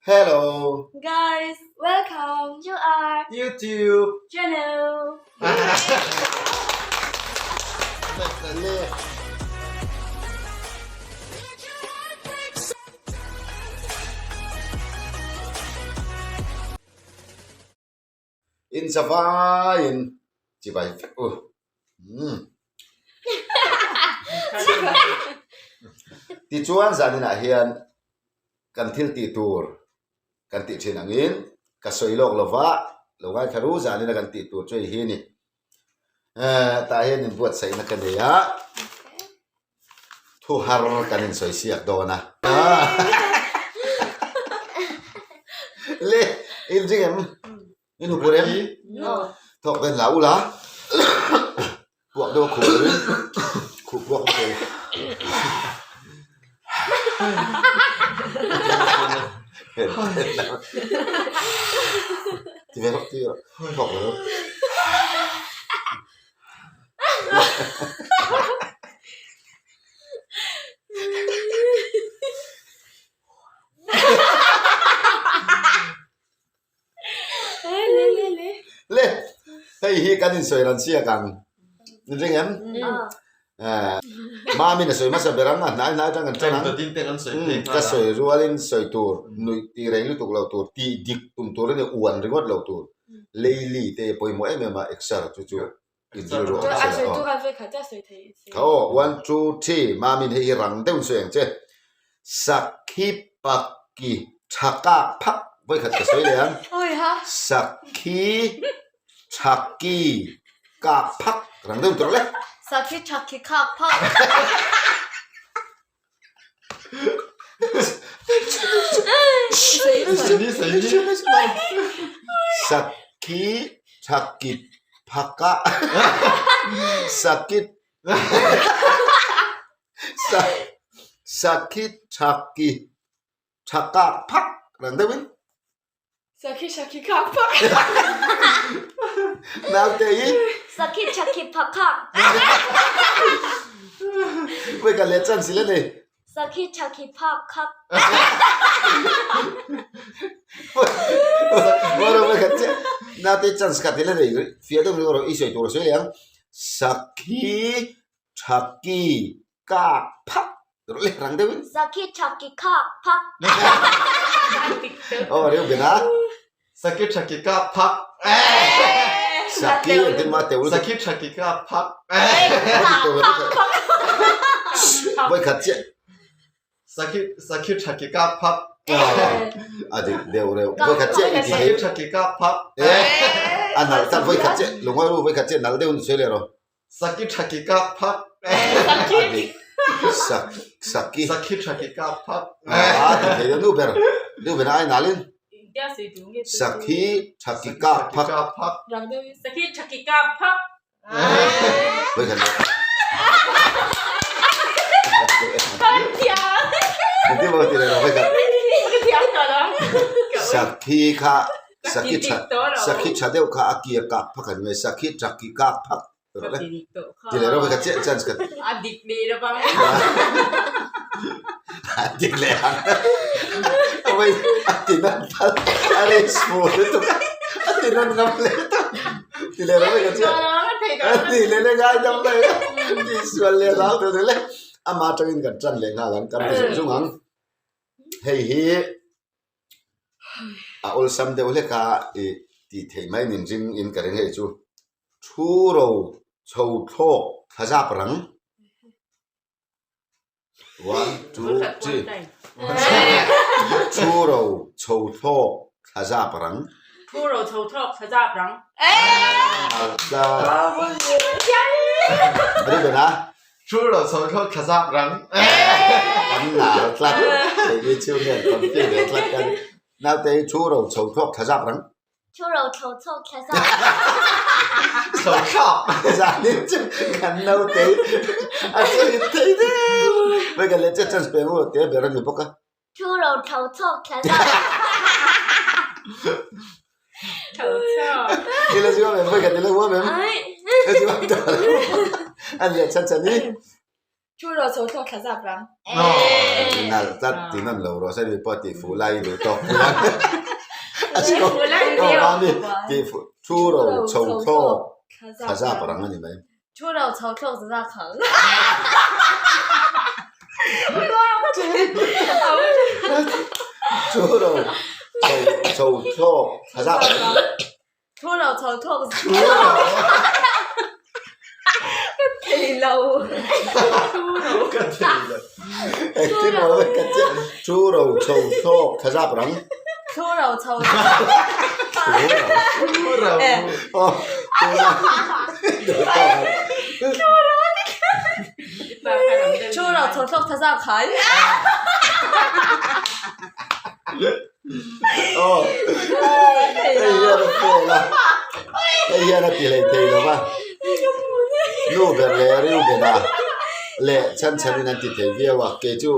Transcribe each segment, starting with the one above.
Hello. Guys, welcome to our YouTube channel. In zavaiin chibai vek u. Umm. Tichuan zaninah hian kan thil tih tur kan tih thin angin ka sawi lawk lova lo ngaithla ru zanina kan tih tur chu hei hi a ni. Ehh tah hian inbuatsaihna ka nei a, thu har kan insawi siak dawn a. Le in ring em? In hupur em? Thawk ven la ula puak deuh a khuh turin khuh puak na tur. Ti ve rawh ti ve rawh thawk ve rawh. Le hei hi kan insawi ran chiak ang ni ring em Mamin a sawi hmasa ber ang a hnai hnai atang kan tan ang ka sawi rualin sawi tur nuih tih reng lutuk lo tur tih dik tum tur a ni uan ringawt lo tur leili te pawimawh em em a exer chu chu inzir rawh ang che la aw one two three Mamin hei hi rang deuh in sawi ang che Sakhi paki tha kak phak vawikhat ka sawi leh ang. Sakhi thaki kak phak rang deuh tur le. Sakhi thaki kak phak. Sakhi thaki phaka Sakhi Sakhi thaki thakak phak rang deuh in. Sakhi thaki khak phak. Naute hi. Sakhi thaki phakak. Wei ka let chan si le nei. Sakhi thaki phak khak. Waro wei khat chiah. Naute chance khat hi le nei fiah deuh ringawt rawh i sawi tur a sawi leh ang. Sakhi Thaki kak phak rawh le rang deuhin. Sakhi thaki kak phak. Aw reu ben a. Sakhi thaki kak phak. Sakhi engtin mah teuh lutuk. Sakhi thaki kak phak. Vawi khat chiah. Sakhi sakhi thaki kak phak. A dik deuh reuh. Vawi khat chiah i ti thei. Sakhi thaki kak phak. A nalh tak vawi khat chiah lungawi ru vawi khat chiah nalh deuhin sawi leh rawh. Saki thaki kap phak. Saki. Sak saki. Saki thaki kap phak. A ti thei deuh nu ber. Nu ber ai nalin. Saki thaki kap phak. Saki thaki kap phak. Voi khat leh. Engtin maw ti leh lo voi khat. Sakhi kha Sakhi tha sakhi tha deuh kha a ki a kak phak a ni mai sakhi tha ki kak phak rawh le ti leh rawh ka chiah chance ka a dik leh lo bang a dik leh ang awei a ti nan phal a rei small lutuk a ti nan ngam leh ta ti leh rawh ka chiah a ti leh leh ngai dam mai ti sual leh hlau tur le ama atangin kan tan leh nghal ang kan ti zung zung ang hei hi. A awlsam deuh hlek a i tih theih mai nin ring in ka ring hei chu thu ro chho thlawk thla zap rang one two three thu ro chho thlawk thla zap rang thu ro chho thlawk thla zap rang Reuben a Thu ro chho thlawk thla zap rang. Kan nal tlat. Keini chu hian confi ve tlat kan naute hi thu ro chho thlawk thla zap rang. Thu ro chho thlawk thla zap rang. Chho thlawk. Zanin chu kan naute hi a che hit thei deuh. Hei kan leh chet chance pe ngu te ber a ni bawk a. Thu ro chho thlawk thla zap rang. Chho thlawk. Ila zuam em? Hei kan ila huam em? Ka zuam tawh lo. A leh chan chan hi. Thu ro chho thlawk thla zap rang. Nalh tlat ti nawn lo rawh se ni pawh tih fuh lai i duh tawk pui ang. A chho aw mami tih fuh thu ro chho thlawk thla zap rang a ni mai. Thu ro chho thlawk thla zap rang. Thu ro chho thlawk thla zap rang. Thu lo chho thawk Ka thei lo. Ka thei lo. Engtin maw ka chiah Thu ro chho thawk tha zap rang. Thu ro chho Thu ro. Aw thu ro. Thu ro chho thlawk tha zap khai. Aw hei hian a fail a hei hian a ti hlei thei lo va nu ber leh riu bena leh chhan chhan in an ti thei viau a kei chu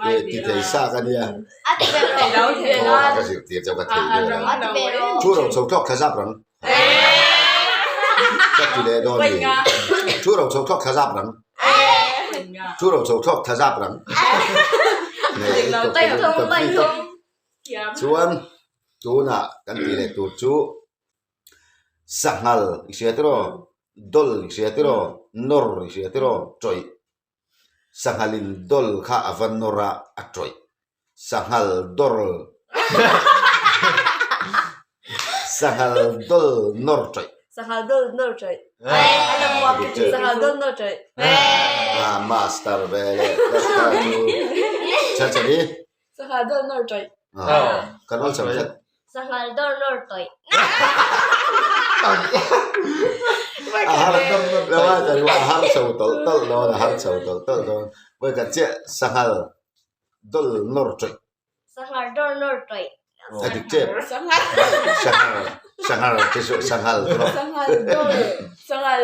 leh ti thei sak a nia aw ka zirtir chauh ka thei vel a thu ro chho thlawk thla zap rang ka ti leh dawn ni thu ro chho thlawk thla zap rang Thu ro chho thlawk tha zap rang. Chuan tunah kan tih leh tur chu sanghal i hria tiraw, dawl i hria tiraw, nawr i hria tiraw, tawih. Sanghalin dawl kha a va nawr a, a tawih. Sanghal dawr Sanghal dawl nawr tawih. Sanghal dawl nawr tawih. Sanghal dawl nawr tawih. Ah master ve leh tlat kha chu. Chhan chhan hi. Sanghal dawl nawr tawih. Ah kan awl cham tlat. Sanghal dawl nawr tawih. A har lo a a har chho tawlh tawlh dawn a har chho tawlh tawlh dawn. Vawikhat chiah sanghal Dol nawr tawih. Sanghal dol nawr tawih. A dik tep. Sanghal. Sanghal. Sanghal te chu sanghal te rawh. Sanghal dol. Sanghal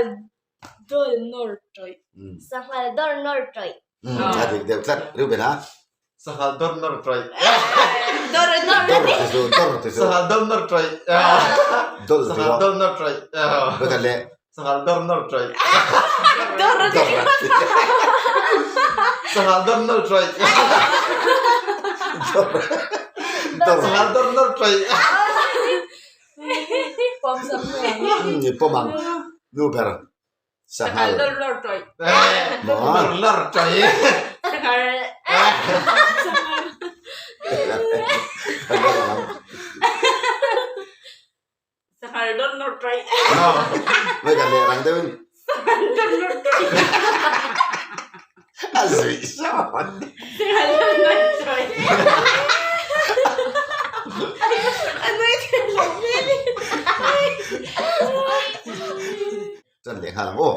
dol nawr tawih. Sanghal dol nawr tawih. A dik deuh tlat. Reuben a. Sanghal dol nawr tawih. Dor dor te chu dor te chu. Sanghal dol nawr tawih. Dol te rawh. Sanghal dol nawr tawih. Vawikhat leh. Sanghal dor nawr tawih. Dor Dor. Sanghal dor nawr tawih. Dor. Dor. Sanghal dor nawr tawih. Pawm sak hnuai. Ni pawm ang. Nu ber. Sanghal dor nawr tawih. Dor nawr tawih. Sanghal. Sanghal dor nawr tawih. Mai kan leh rang deuhin. Sanghal dor nawr tawih. A zuih sawn. Sanghal dor nawr tawih. A nui thei lo hmel hi. Chuan leh nghal ang aw.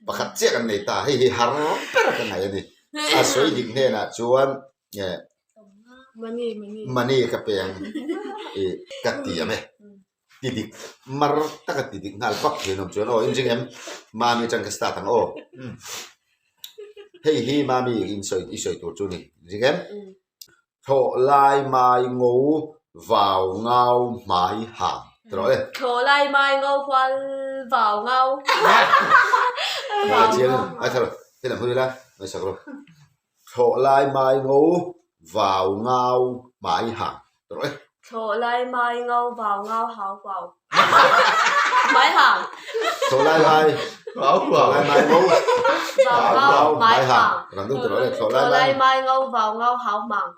Pakhat chiah kan nei ta hei hi har ber ka ngaih a ni. A sawi dik hnenah chuan Money money. Money ka pe ang i ka ti ang e. Ti dik mar taka ti dik nghal vak thei an awm chuan aw inring em mami atang ka start ang aw. Hei hi mami in sawi i sawi tur chu ni inring em. Thlawh lai mai ngo vau ngau hmai hang ti rawh le. Thlawh lai mai ngo hual vau ngau. Mai chiang ai thar hei lam hui ila mai sak rawh. Thlawh lai mai ngo vau ngau hmai hang ti rawh e. Thlawh lai mai ngo vau ngau hau huau hmai hang. Thlawh lai mai thlawh lai mai ngo vau ngau hmai hang. Rang deuh ti rawh le thlawh lai mai ngo vau ngau hau hmang.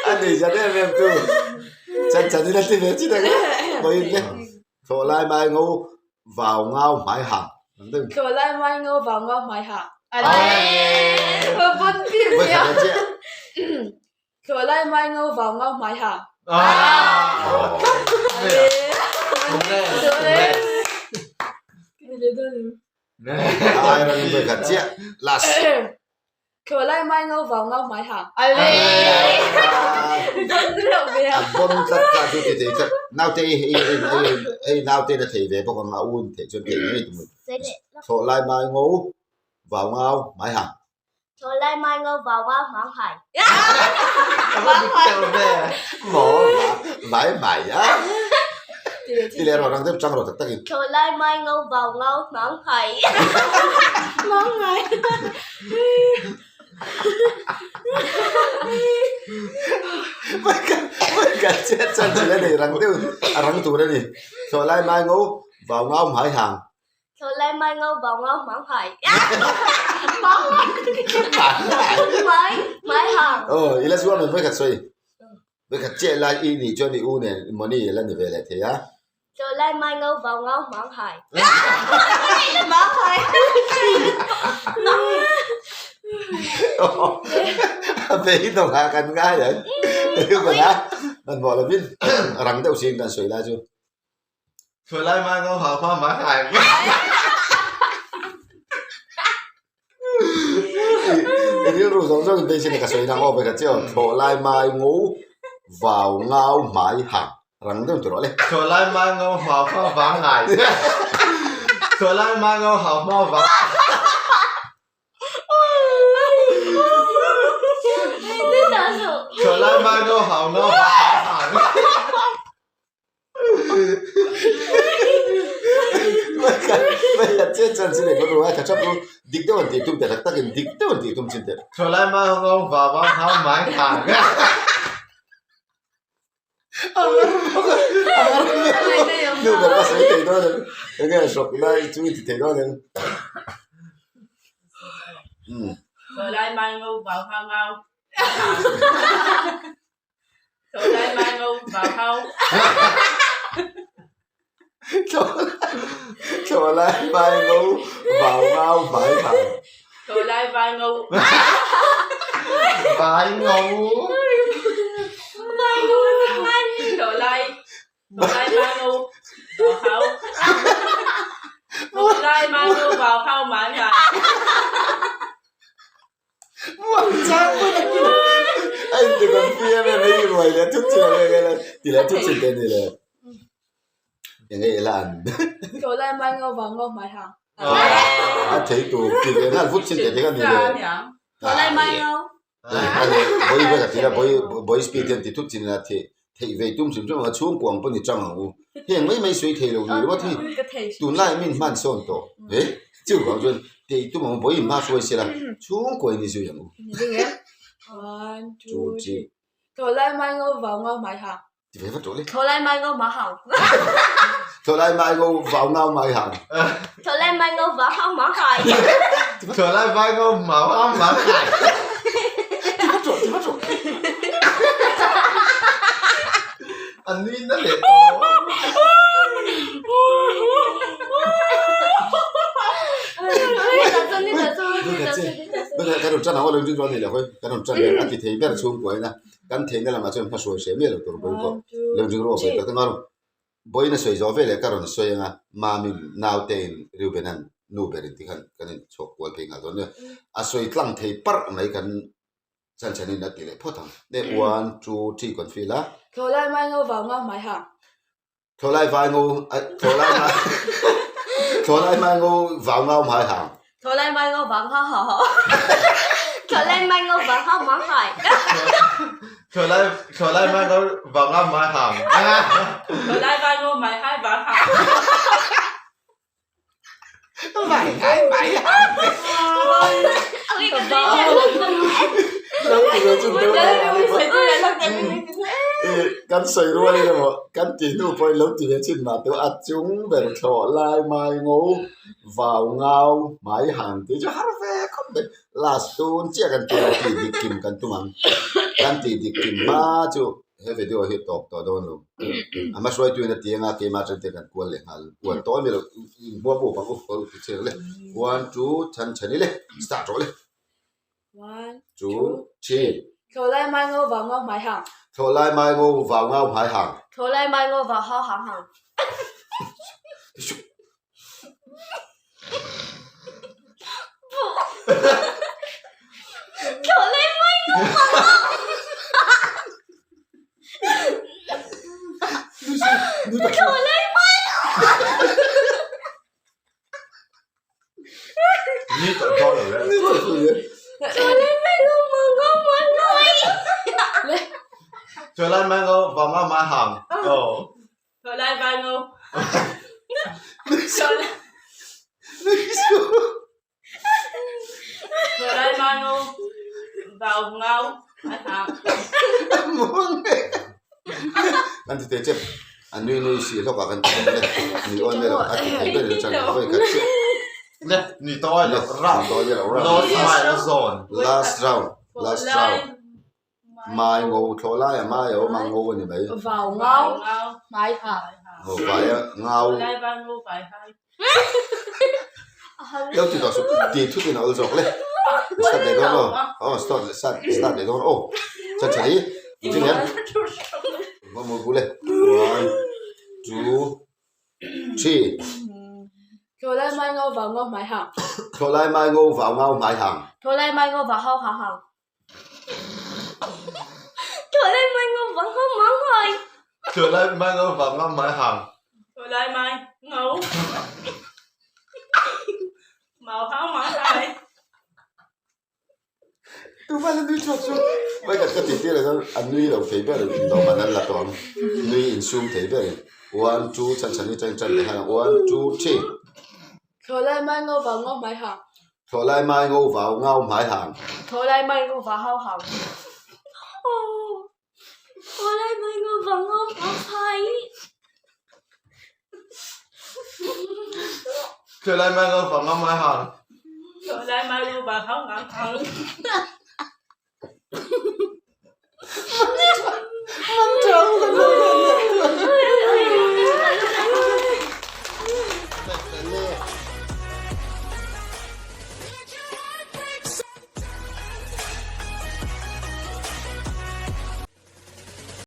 A nei zat em em tu chan chan in a ti ve chi tak e vawiin te thlawh lai mai ngo vau ngau hmai hang ang deuh Thlawh lai mai ngo vau ngau hmai hang. Vawi khat a chiah. Thlawh lai mai ngo vau ngau hmai hang. Ai ran vawi khat chiah last. Thlawh lai mai ngo vau ngau hmai hang. A bon tlat kha chu ti thei tlat. Naute hi hei hei naute na thei ve bawk ang a un theih chuan thei ngei tumah. Thlawh lai mai ngo vau ngau hmai hang. Thlawh lai mai ngo vau ngau hmang hai. Maw mai mai a. Ti leh rawh rang deuh chang rawh tak takin. Thlawhlai mai ngo vau ngau hmang hai. Hmang hai. Kan chet chuan thil a nei rang deuh a rang tur a ni. Thlawhlai mai ngo vau ngau hmai hang. Thlawhlai mai ngo vau ngau hmang hai. Hmang hai. Hmai hmai hang. Aw ila zuam em vawikhat sawi. Vawikhat chiah lai i nih chuan i u nen mawni la ni ve leh thei a. Thlawhlai mai ngo vau ngau hmang hai. Hmang hai. A beidawng ah kan ngai ang. Hmanhmawh lovin rang deuh siin kan sawi lai chu. Thlawhlai mai ngo vau ngau hmang hai. I rilru zawng zawng in beisei ka sawi nang aw vekha che aw thlawh lai mai ngo vau ngau hmai hang rang deuh tur rawh le. Thlawh lai mai ngo vau ngau vang ngai. Thlawh lai mai ngo hau hmau vang. Thlawh lai mai ngo hau ngau vang hang. Dik deuh an tih tum teh tak takin dik deuh an tih tum chin teh. Thlawhlai mai ho ngawng va vang hau mai khang. Nu ber a sawi thei dawn em? Enge hrawk lai chu i ti thei dawn em? Thlawhlai mai ngo vau hau ngau. Thlawhlai mai ngo vau hau. Thlawhlai mai ngo vau ngau vai hang. Thlawhlai vai ngo. Vai ngo. Thlawhlai thlawhlai mai ngo vau hau. Thlawhlai mai ngo vau hau mai hang. A inti kan pi em em hei ruai leh thut chin ang em em ti leh thut chin te a ni le enge ila an Thlawhlai mai ngo vang ngo hmai hang. A thei tur ti ve nghal vut chin te te kha ni le. Thlawhlai mai ngo. A le boi vek a ti la boi boi speed hian ti thut chin la thei theih ve tum hrim hrim ang a chhungkuang pawh ni chang ang u. Heng mai mai sawi thei lo ni ringawt hi tunlai min hman sawn tawh he chu vang chuan tei tum ang u bawi in hma hruai se la chhungkuai ni zui ang u. One, two, three. Thlawhlai mai ngo vau ngau mai hang. Ti ve vat rawh le. Thlawhlai mai ngo ma hang. Thlawhlai mai ngo vau ngau mai hang. Thlawhlai mai ngo vau hang ma hai. Thlawhlai mai ngo mau hang ma hai. Ti vat rawh, ti vat rawh. A nui na leh tawh. Kan rawn tan ang aw lo inring rual nei lo hawi kan rawn tan leh a ti thei ber chhungkuaina kan theihna lamah chuan hmahruai hreh miah lo tur bawi pawh lo inring rual vawi tak tak a bawiin a sawi zawh veleh ka rawn sawi anga mamin nautein Reuben-a'n nu berin tikhan kan inchhawk kual phei nghal dawn nia a sawi tlang thei parh mai kan Chanchanin a ti leh phawt ang. Ne one, two, three kan feel a. Thlawhlai mai ngo vau ngau hmai hang. Thlawhlai vai ngo thlawhlai mai thlawhlai mai ngo vau ngau hmai hang. Thlawhlai mai ngo vang hau hau hau. Thlawhlai mai ngo vang hau mang hai. Thlawhlai thlawhlai mai ngo vau ngau hmai hang. Thlawhlai vai ngo mai hai vang hang. Kan sawi rual in emaw kan tih hnu pawhin lo ti ve chin mah teuh a chung ber thlawh lai mai ngo vau ngau hmai hang tih chu har ve khawp mai last tun chiah kan tih tih dik kim kan tum ang kan tih dik kim hma chu. He video hi tawp tawh dawn lo. A hma hruaitu in a ti anga keimah atang te kan kual leh nghal. Kual tawh a ni lo. Inhmuam up ang u ka ti chhiar le. One, two, chan chhan i le. Start rawh le. One, two, three. Thlawhlai mai ngo vau ngau hmai hang. Thlawhlai mai ngo vau ngau hmai hang. Thlawhlai mai ngo vau hau hang hang. Thlawhlai mai ngo vau ngau hmai hang. Aw. Tholai vai ngo. Tholai mai ngo vào ngau mai hang. Kan ti thei chep a nui nui si hlawk ah kan ti awm le nui awn vel a ti thei ber chan vawi khat chiah. Le nui tawi lo rap. Nui tawi lo rap. No smile zone. Last round last round. Mai ngo thlawh lai a mai a awm a ngo a ni mai. Vau ngau mai hang. Aw vai a ngau. Lo ti tawh suh ti thut in a awl zawk le. Start leh dawn aw. Aw start leh start start leh dawn aw. Chan tha hi. Engtin em? Engmaw mawi bul e. One two three. Thlawh lai mai ngau vau ngau hmai hang. Thlawh lai mai ngau vau ngau hmai hang. Thlawh lai mai ngau vau hau hau hang. Tholai mai ngau vang ngau mang hai. Tholai mai ngau vang ngau mai hang. Tholai mai ngau mau hau mang hai. Tuma la nui chhuak chu. Mai ka ka ti tir ah chuan a nui lo thei ber in dawm an an la tawh ang. Nui insum thei ber in. One two chan chhan hi chuan chan leh han one two three. Tholai mai ngau vang ngau mai hang. Thlawh lai mai ngo vau ngau hmai hang. Thlawh lai mai ngo vau hau hang. Thlawh lai mai ngo vau ngau hmai hai. Thlawh lai mai ngo vau ngau hmai hang. Thlawh lai mai ngo vau hau ngang hang. Mang chang.